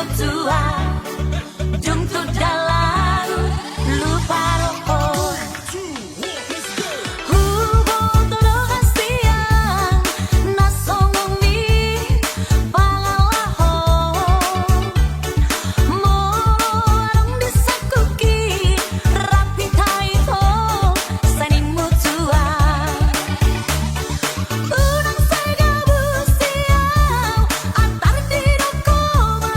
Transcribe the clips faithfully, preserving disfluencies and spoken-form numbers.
Tua, dung tu dalan lupa roha. Huboto do hasian na songon i pangalaho. Molo adong di sangkuki rap hita i ho, sai nimmu tua. Unang sai gabus i au, antar didok ho ma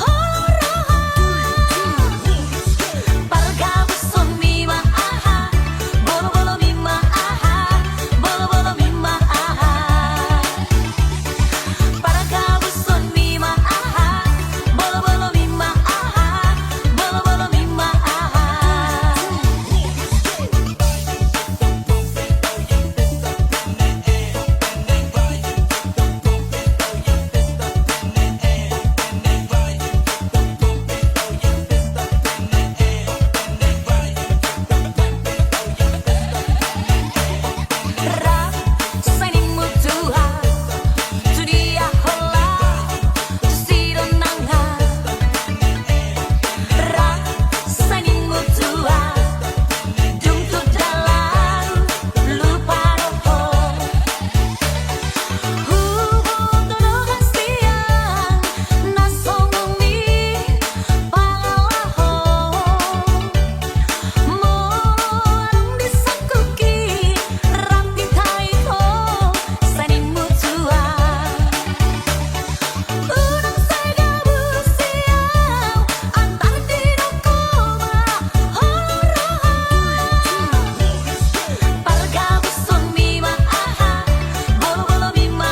holong roha. Pargabusonmi ma aha, bolobolomi ma aha, bolobolomi ma aha. Pargabusonmi ma aha, bolobolomi ma aha, bolobolomi ma aha. Rap, sai nimmu tua, tu dia holan, tu si dongan. Rap, sai nimmu tua, dung tu dalan lupa roha. Huboto do hasian na songon i pangalaho. Molo adong di sangkuki rap hita i ho, sai nimmu tua. Unang sai gabus i au, antar didok ho ma holong roha. Pargabusonmi ma aha, bolobolomi ma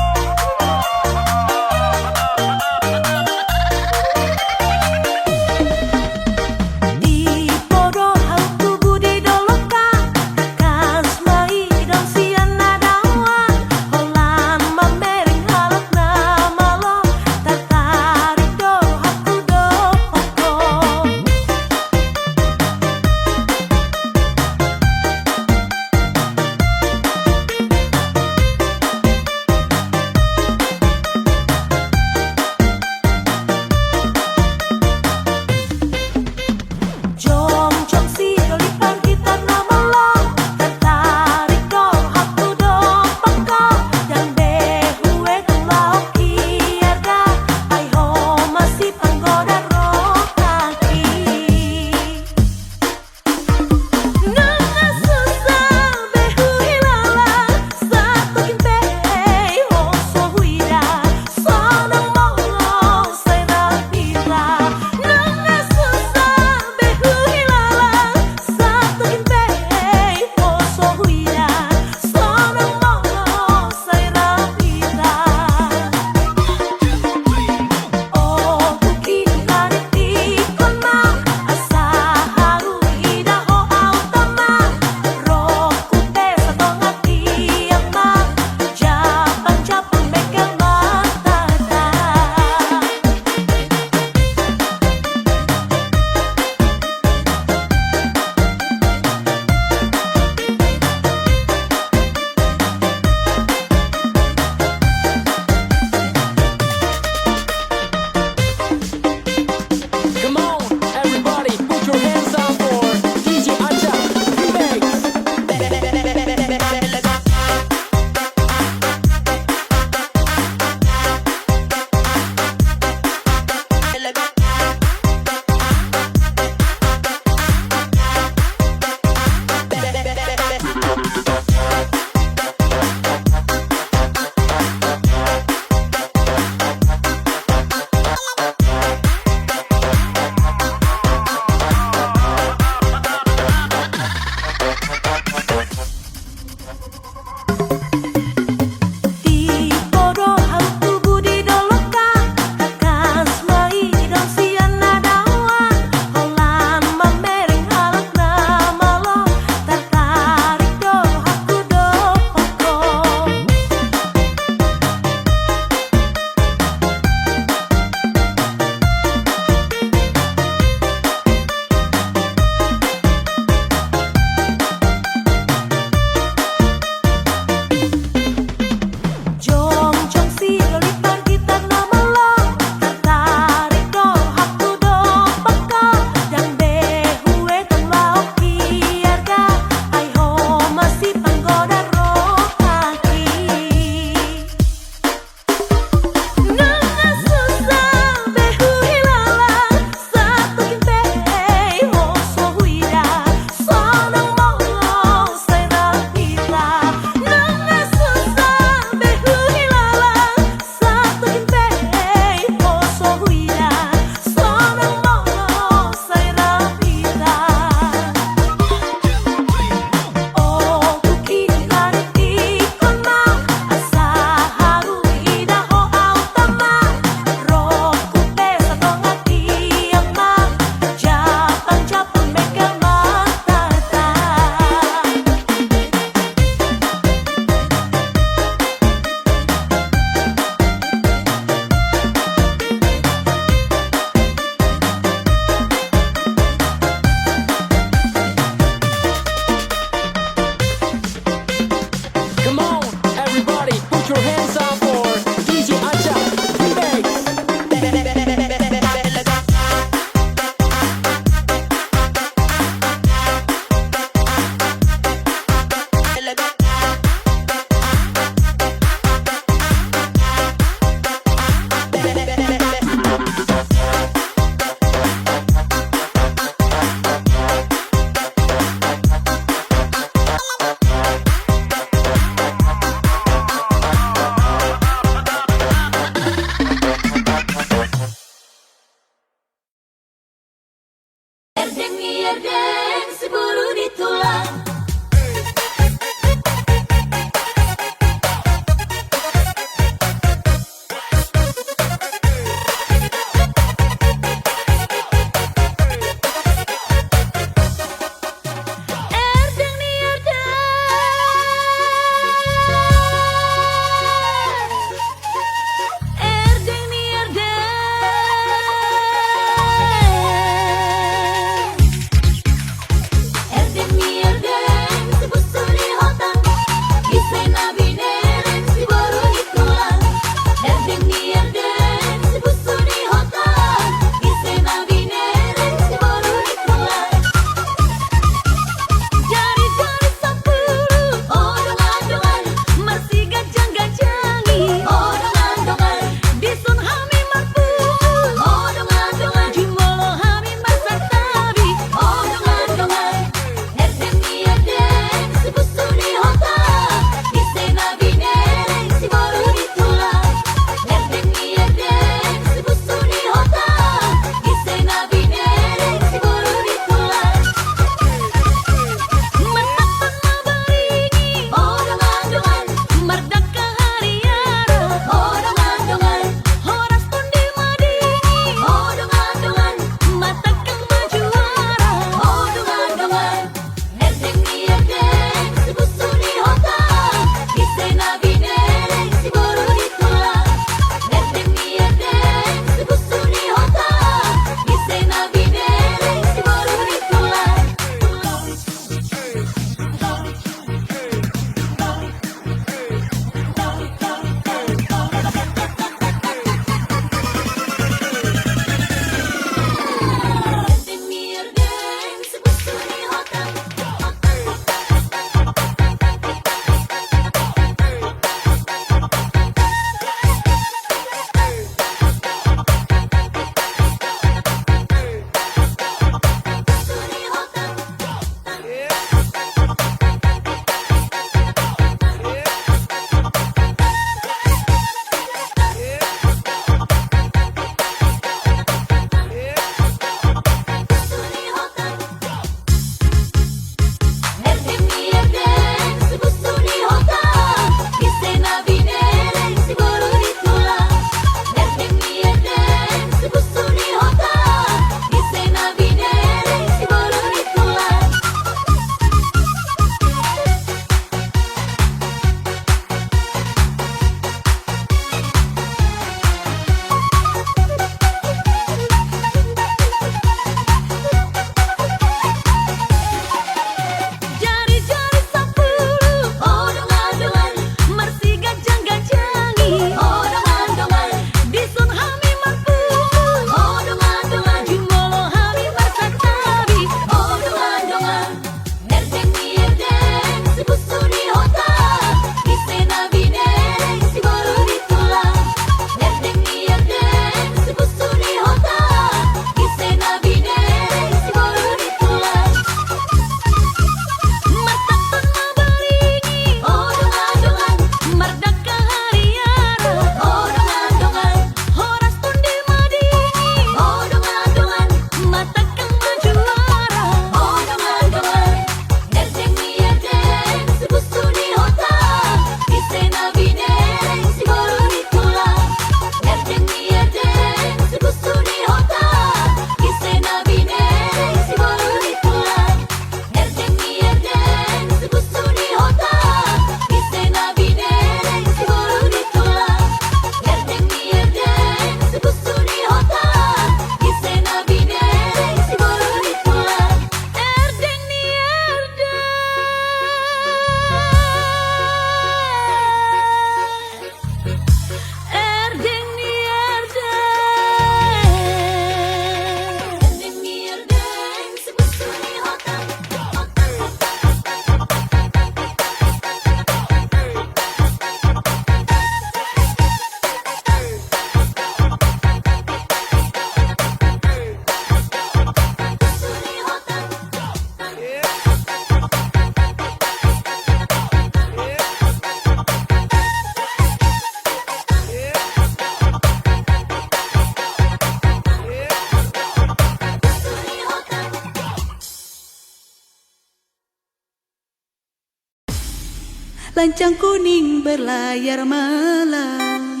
Lancang kuning berlayar malam.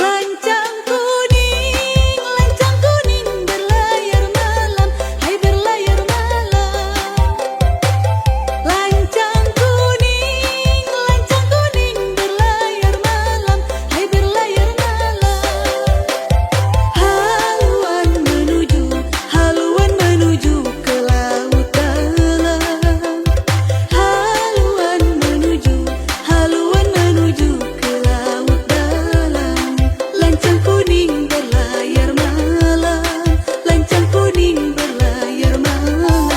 Lancang kuning, lancang kuning berlayar malam, hai berlayar malam. Lancang kuning, lancang kuning berlayar malam, hai berlayar malam. Haluan menuju, haluan menuju ke laut dalam. Haluan menuju, haluan menuju ke laut dalam. Lancang kuning berlayar malam, lancang kuning berlayar malam.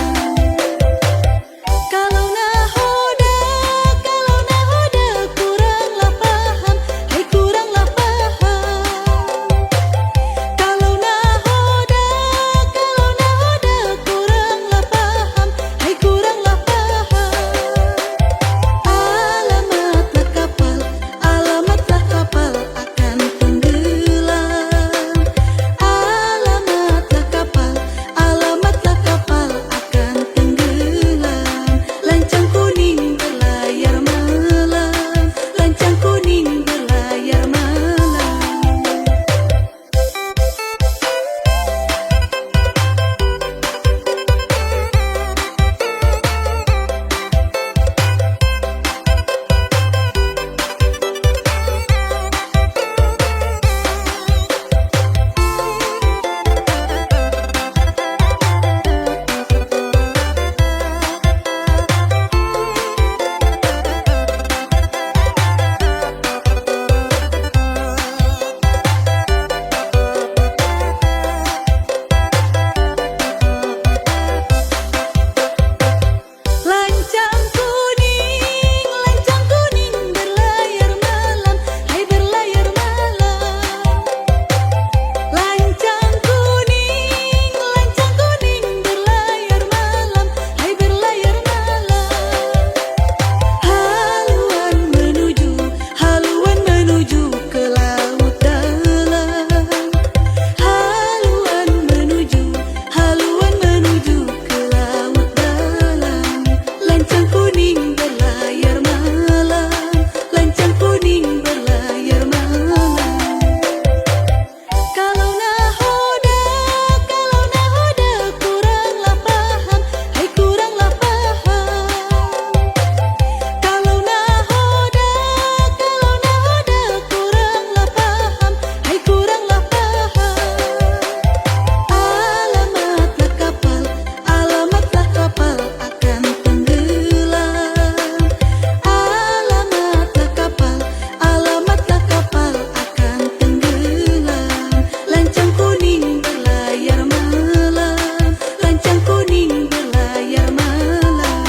Kalau nahoda, kalau nahoda kurang lah paham, hai kurang lah paham. Kalau nahoda, kalau nahoda kurang lah paham, hai kurang lah paham. Alamatlah kapal, alamatlah kapal akan tenggelam. Alamatlah kapal, alamatlah kapal akan tenggelam. Lancang kuning berlayar malam, lancang kuning berlayar malam. Lancang kuning, lancang kuning berlayar malam, hai berlayar malam. Lancang kuning, lancang kuning berlayar malam, hai berlayar malam. Haluan menuju, haluan menuju ke laut dalam. Haluan menuju, haluan menuju ke laut dalam. Lancang kuning berlayar malam, lancang kuning berlayar malam. Kalau nahoda, kalau nahoda kurang lah paham, hai kurang lah paham. Kalau nahoda, kalau nahoda kurang lah paham, hai kurang lah paham. Alamatlah kapal, alamatlah kapal akan tenggelam. Alamatlah kapal, alamatlah kapal akan tenggelam. Lancang kuning berlayar malam, lancang kuning berlayar malam.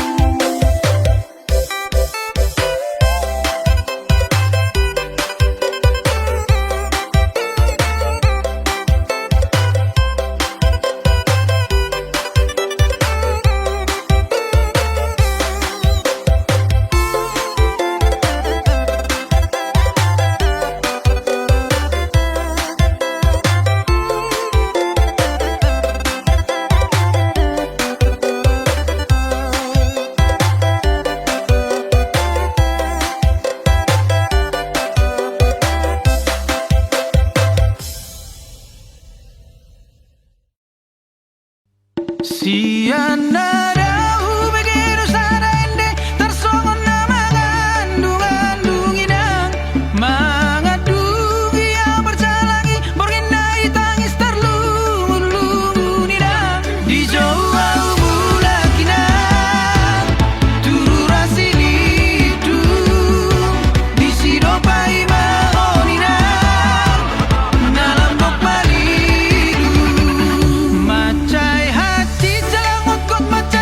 Sian na dao bege do sada ende, tarsongon na mangandung-andung inang. Mangandung ia marjalangi, borngin na itangis tarlungun-lungun inang. Dijou ahu mulak inang, tu rura Silindung, disi do paima on inang, na lambok malilu. Mansai hansit jala ngotkot mansai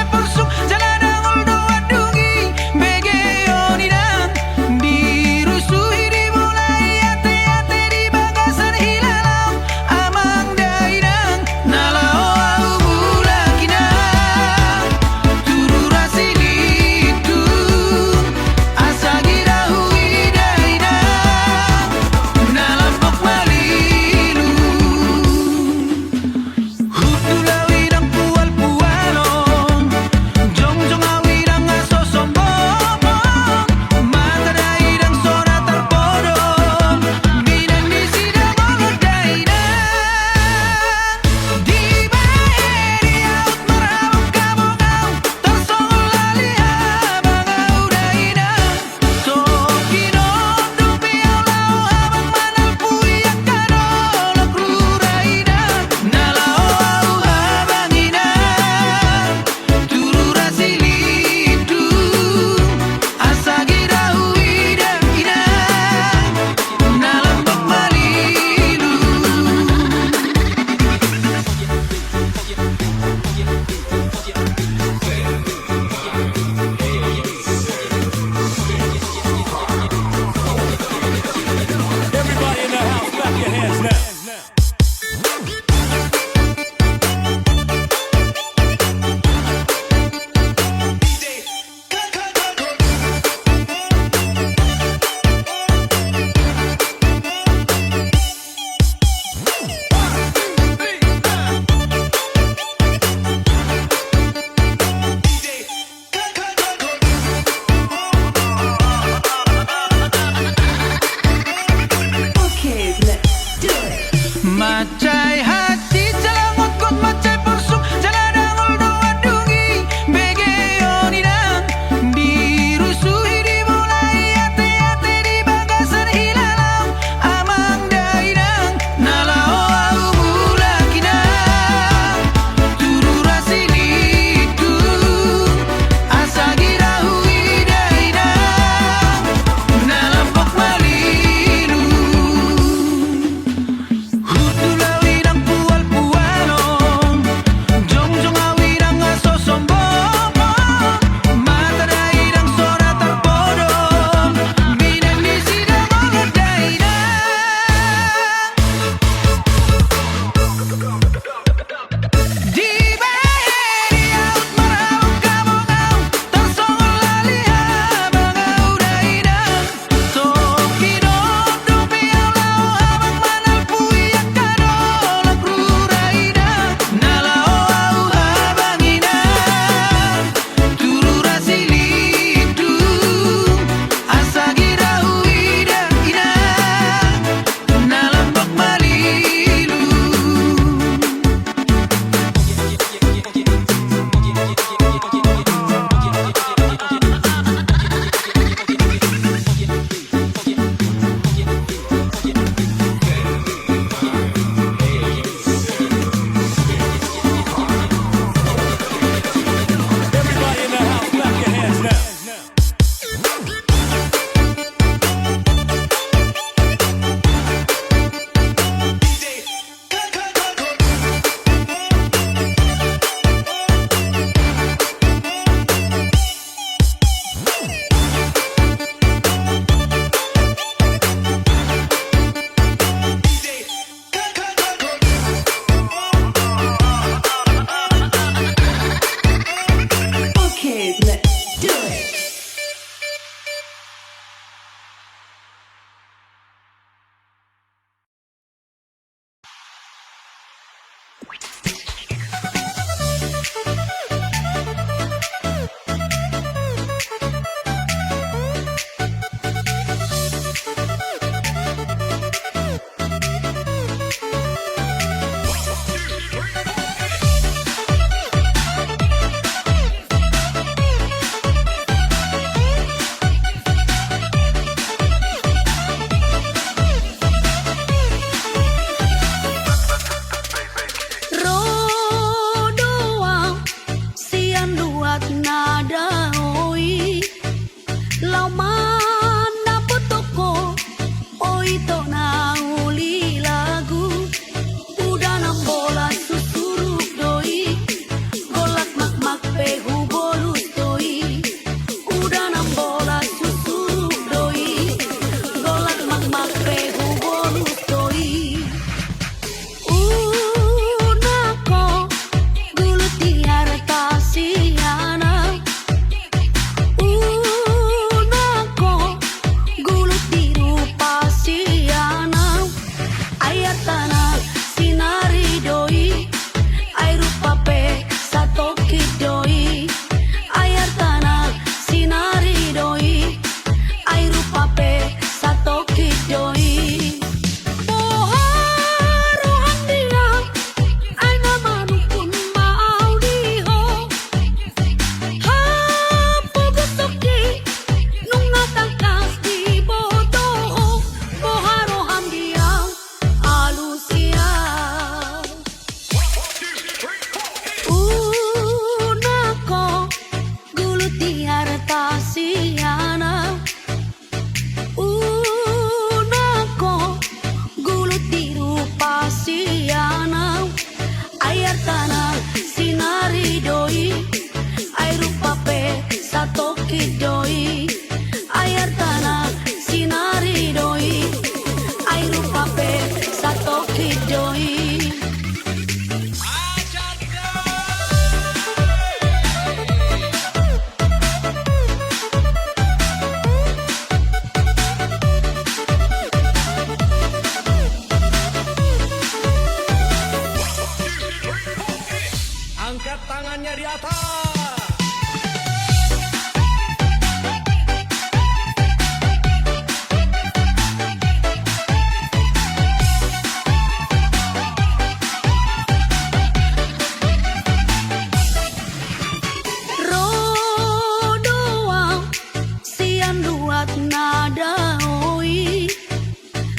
Tangannya di atas. Ro do au sian luat na dao i,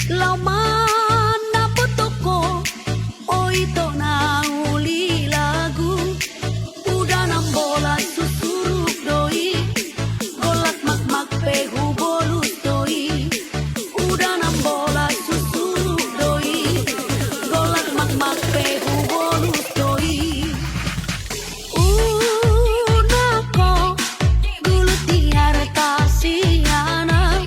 laho mandapothon ho, o ito na uli lagu. Udan ambolas husuruk do i, golak makmak pe hubolus do i. Udan ambolas husuruk do i, golak makmak pe hubolus do i. Unang ho gulut di arta sian au.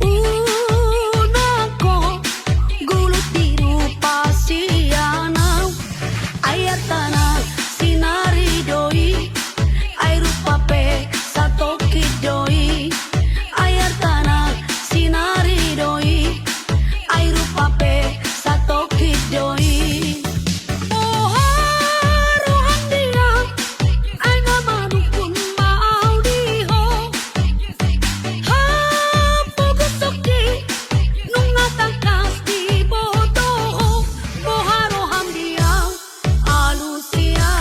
Unang ho gulut di rupa sian au. Ai artana sinari do i, ai rupa pe satongkin do i. Ai artana sinari do i, ai rupa pe satongkin do i. Boha roham di au, ai nga manungkun ma au di ho. Hapogus songki nunga tangkas diboto ho. Boha roham di au, alusia.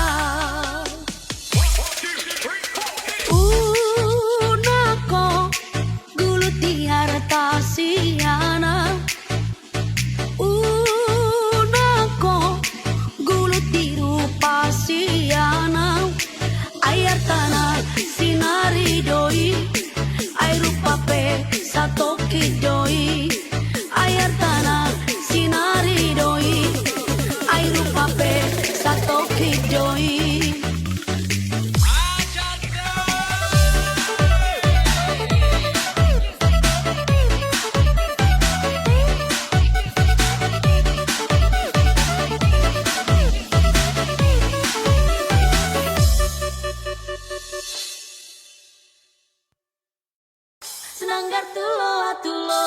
Unang ho gulut di arta sian au. Unang ho gulut di rupa sian au. Ai artana sinari do i, ai rupa pe satongkin do i. Ai artana sinari do i, ai rupa pe satongkin do i. Sinanggar tulo tulo.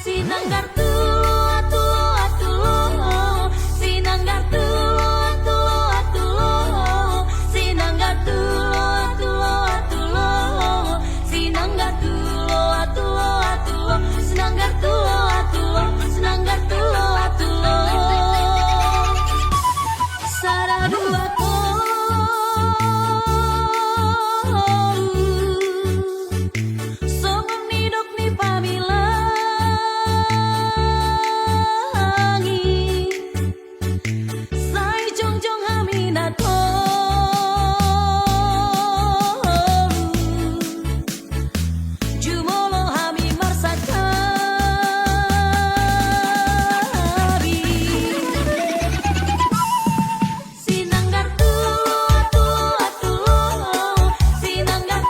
Sinanggar tulo tulo tulo, sinanggar tulo tulo tulo, sinanggar tulo tulo tulo, sinanggar tulo tulo tulo, sinanggar tulo tulo, sinanggar tulo tulo. Sada dua tolu. Songon nidok ni pamilang i, sai jongjong hami na tolu. Jumolo hami marsantabi. Sinanggar tulo tulo tulo, sinanggar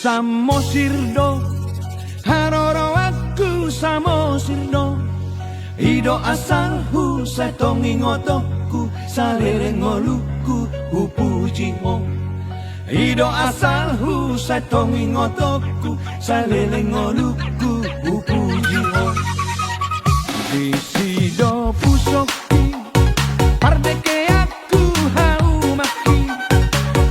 Samosir do haroroanku, Samosir do. I do asalhu, sai tong ingotonku, saleleng ngolungku hupuji ho. I do asalhu, sai tong ingotonku, saleleng ngolungku hupuji ho. Disi do pusokki, pardekeanku, haumangki.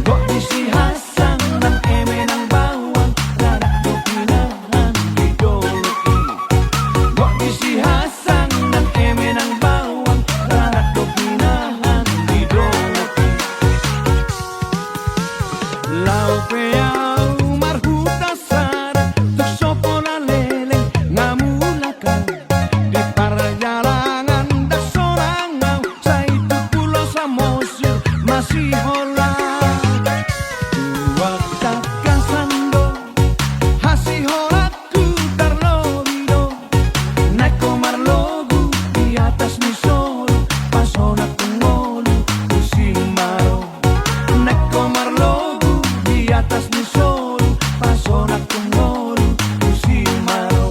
Gok disi hasang nang eme nang bawang, ranak do pinahan di dolok i. Gok disi hasang nang eme nang bawang, ranak do pinahan di dolok i. Laho pe ahu marhuta sada, tung so pola leleng nga mulak ahu. Di parjalanan ndang sonang ahu, sai tu Pulo Samosir masihola. Tu angka tangkasan do hasihola. Tarlobi do, naeng ho marlogu di atas ni solu, pasonang ngolu tu si Maro. Naeng ho marlogu di atas ni solu, pasonang ngolu tu si Maro.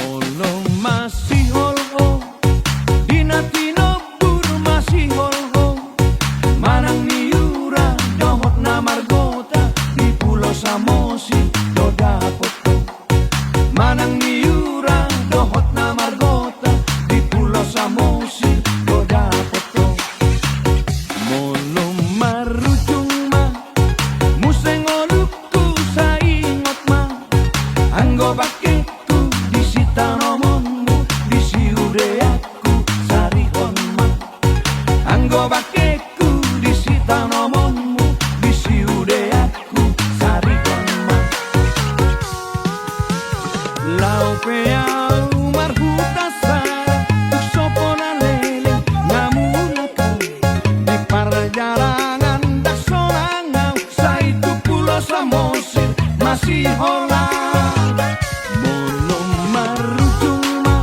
Molo masihol ho di na tinombur, masihol ho manang niura dohot na margota, di Pulo Samosir do dapot ho. Manang niura dohot na margota, di Pulo Samosir do dapot ho. Molo marujung ma muse ngolungku, sai ingot ma anggo bangkeku di sitanomonmu, di siudeanku sarihon ma. Anggo bangkeku di sitanomonmu, di siudeanku sarihon ma. Laho pe ahu marhuta sada, tung so pola leleng nga mulak ahu. Di parjalanan ndang sonang ahu, sai tu Pulo Samosir masihola. Molo marujung ma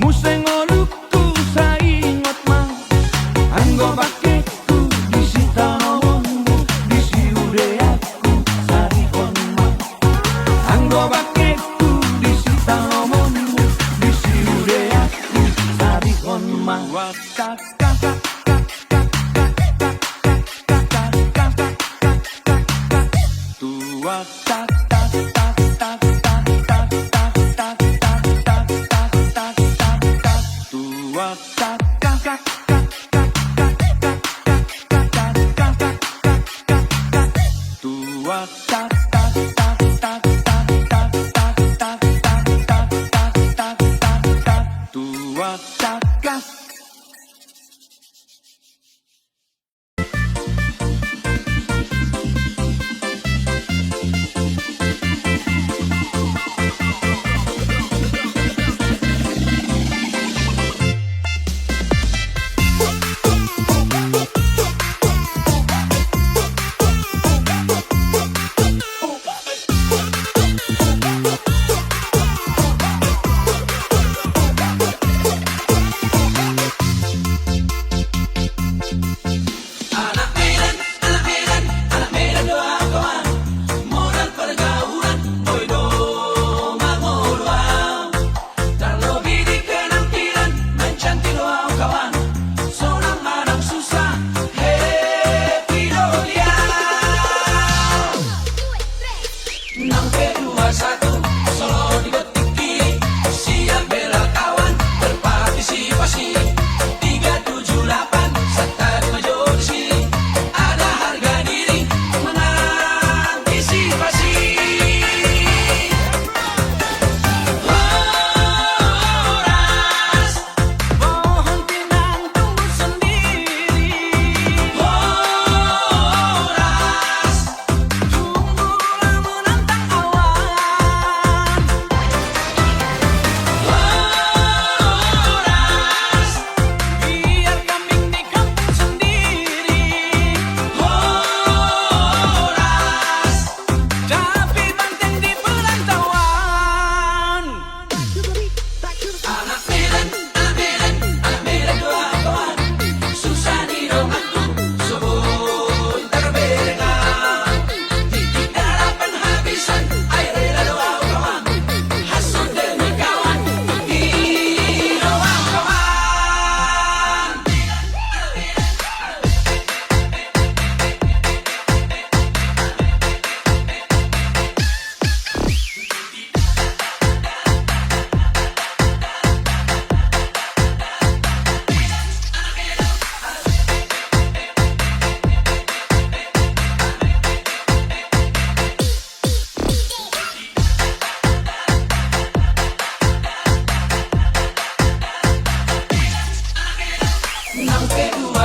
muse ngolungku, sai ingot ma anggo bangkeku di sitanomonmu, di siudeanku sarihon ma. Anggo bangkeku di sitanomonmu, di siudeanku sarihon ma.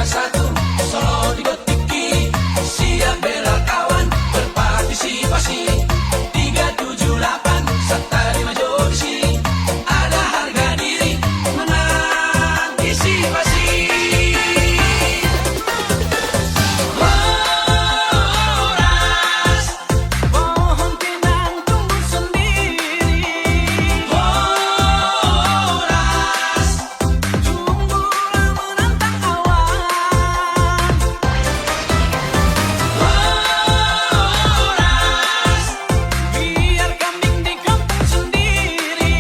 Satu, solo di gotikki, siap bela kawan, berpartisipasi. Tiga tujuh lapan, serta di majo disi, ada harga diri, mengantisipasi. Horas, pohon pinang tumbuh sendiri. Horas, tumbuhlah menantang awan. Horas, biar kambing di kampung sendiri.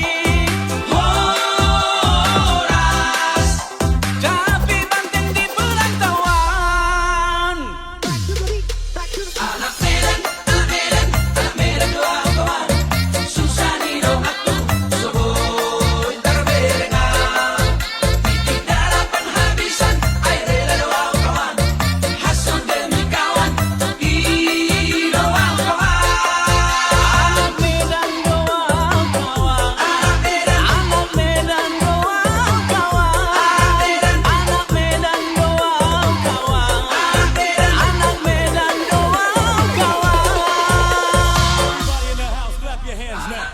Horas, tapi banteng di perantauan. Anak Medan, anak Medan, anak Medan do au kawan. Susah ni donganku, so boi tarbereng au. Titik darah penghabisan, ai rela do au kawan. Hason demi kawan, i do au kawan. Anak Medan do au kawan. Anak Medan. Anak Medan do au kawan. Anak Medan. Anak Medan do au kawan. Anak Medan. Anak Medan do au kawan. Everybody in the house, clap your hands now.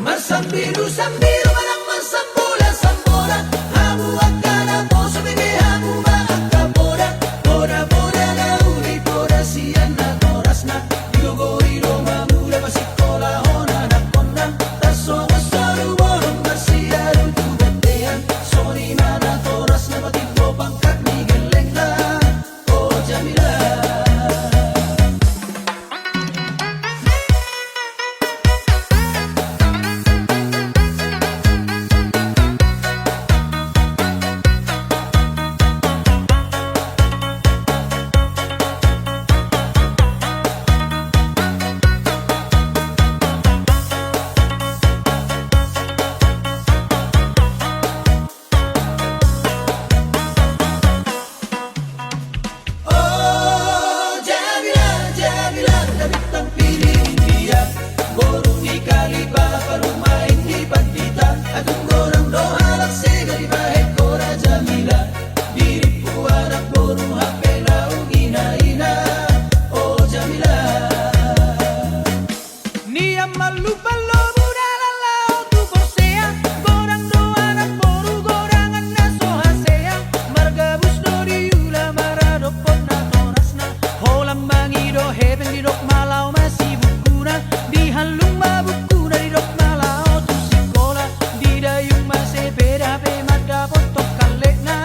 Marsambiru sambiru manang marsambola sambola, hamu angka naposo bege hamu ma angka poda, poda poda na uli poda sian natorasna, digogoi do mamula pasikola hona naposo, tarsongon solu bolon marsiadu tu bontean, songon i ma natorasna patimbo pangkat ni gellengna. Nian mallupan lobu dalan laho tu Porsea, godang do anak boru godangan na so hasea, margabus do diula maradophon natorasna, holan mangido hepeng didok ma laho ma sibukuna, dihallung ma bukuna didok ma laho tu sikola, didayung ma sepeda pe mandapothon kallekna.